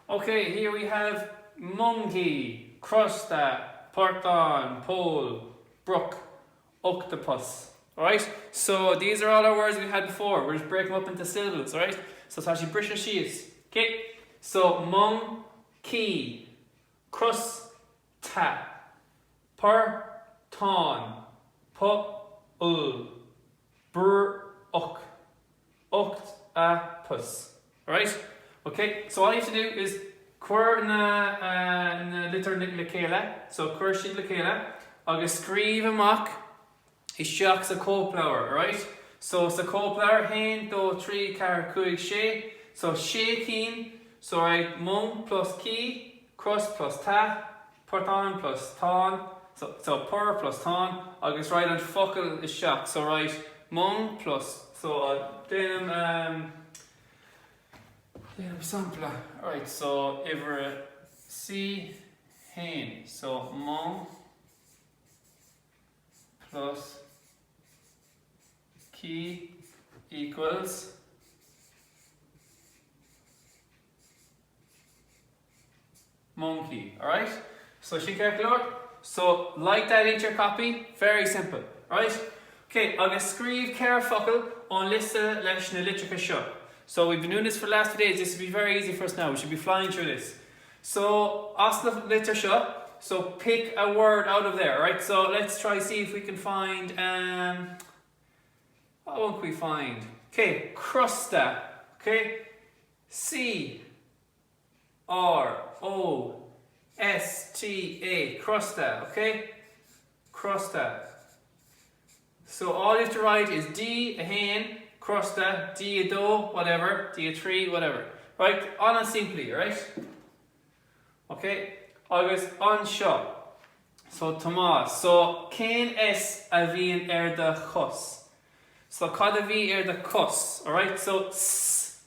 Ok, here we have moncaí, crosta, portán, poll, broc, octapas. Alright? So these are all our words we had before. We're just breaking them up into syllables, alright? So tá siad briste síos. Ok? So mon, caí, cros, ta, por, tán, po, ll, br, oc, oct, a, pus. Alright? Ok, so all you have to do is cuir na na litreacha le chéile, so cuir siad le chéile, agus scríobh amach isteach sa cóipleabhar, alright? So sa cóipleabhar, haon, dó, trí, ceathair, cúig, sé, so sé cinn, so right, mon plus caí, cros plus ta, portán plus tán, so, so por plus tán, agus write an focal isteach, so write mon plus, so uh, déanaim, um, déanaim sampla, alright, so uimhir a C haon, so mon plus caí equals Moncaí, alright? So sin ceart go leor? So like that into your copy, very simple, right? Ok, agus scríobh 4 focal ón liosta leis na litreacha seo. So we've been doing this for the last few days, this will be very easy for us now, we should be flying through this. So as na litir seo, so pick a word out of there, alright? So let's try see if we can find, um, what one can we find? Ok, crosta, ok? C, R O S T A, crosta, ok? Crosta. So all you have to write is D a haon, crosta, D a dó, whatever, D a trí, whatever. Right? An-simplí, right? Ok? Agus anseo. So Tomás, so cén S a bhíonn ar do chos? So cad a bhí ar do cos? Alright? So S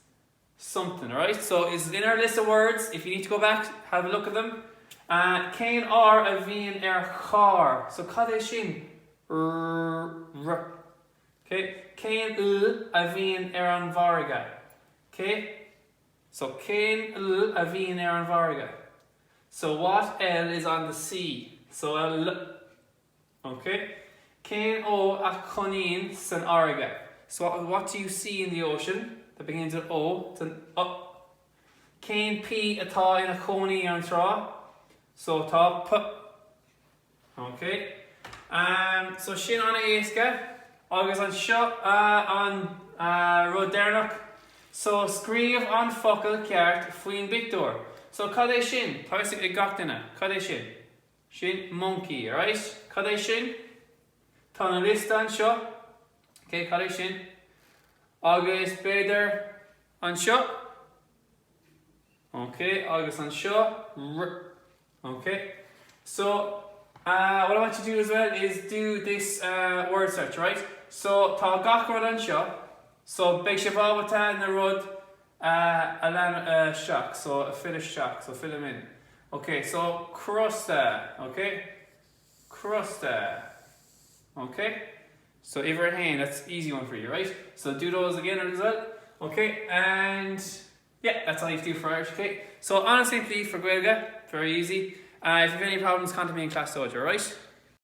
something, alright? So is in our list of words, if you need to go back, have a look at them. Uh, cén R a bhíonn ar charr? So cad é sin? R, R. Okay? Cén L a bhíonn ar an bhfarraige? Okay? So cén L a bhíonn ar an bhfarraige? So what L is on the sea? So L. Ok. Cén O a chónaíonn san fharraige? So what, what do you see in the ocean that begins with O? It's an U. Cén P atá ina chónaí ar an trá? So tá P. Ok. Um, so sin an-éasca. Agus anseo uh, an uh, rud deireanach. So scríobh an focal ceart faoin bpictiúr. So cad é sin? Tá fhios ag gach duine. Cad é sin? Sin moncaí, alright? Cad é sin? Tá na liosta anseo. Ok, cad é sin? Agus b'fhéidir anseo. Ok, agus anseo. R. Ok. So, uh, what I want you to do as well is do this uh, word search, right? So, tá gach rud anseo. So, beidh sibh ábalta na rud a líonadh isteach, so a fill isteach, so fill them in. Ok, so crosta, ok? Crosta. Ok? So uimhir a haon, that's easy one for you, right? So do those again as well. Ok, and yeah, that's all you have to do for Irish, ok? So an-simplí for Gaeilge, very easy. Uh, if you have any problems, contact me in ClassDojo, alright?